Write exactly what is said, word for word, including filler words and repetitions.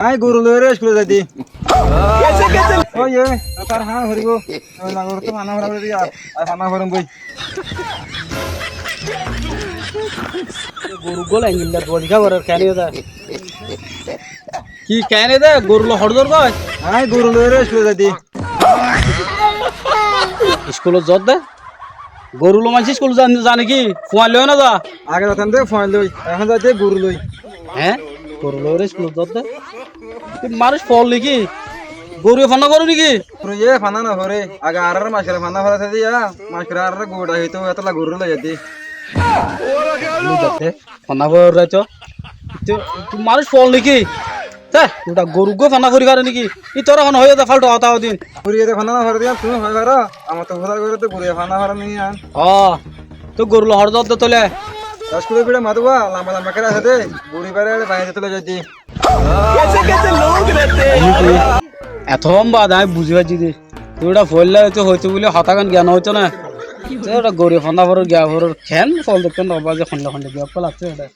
Aññí goru loiyóre iskule zaidé. Óiye, tar hañ foribó. Aññí goru to fana fora foribó, aññí fana forum goi. Goru gol engilla dua dika gorer kene da. Ki kene da? Goru loi hoçé zor goi? Aññí goru loiyóre iskule zaidé. Iskulot zodde? Goru loi maincé iskul za, za niki? Fuain loi no za? Age zaitám de fuain loi, ehón zaidé goru loi. Hé? Goru loiyóre iskulot zodde? Tui manúc fol niki? Goruye fana fore niki? Goruye fana no fore. Age añárar mastore fana foraito de ya, mastore añárar goru dahito, etolla goru loi zaidé. Fana foraito. Tui, tui manúc fol niki? Te, uta goru goi fana fori fare niki? I tore hone hoiye de faltu hotá hodin. Goruye de fana no fore de, tui hoi faro. Amar to fusar gore de goruye fana fore niki an. Ó, tui goru loi hoçé zodde tóile? Iskule bire maduwa, lamba lamba kera asé de, goru bare bare bañgi de tóile zaidé. Eto lamba de aññí buzi faijjí de. Tui uta foilla hoito, hoito buli hotá gán giyan hoito na. Tui uta goruye fana fore giya fore, ken fol dekte no baze, honde honde giya fol asé uta.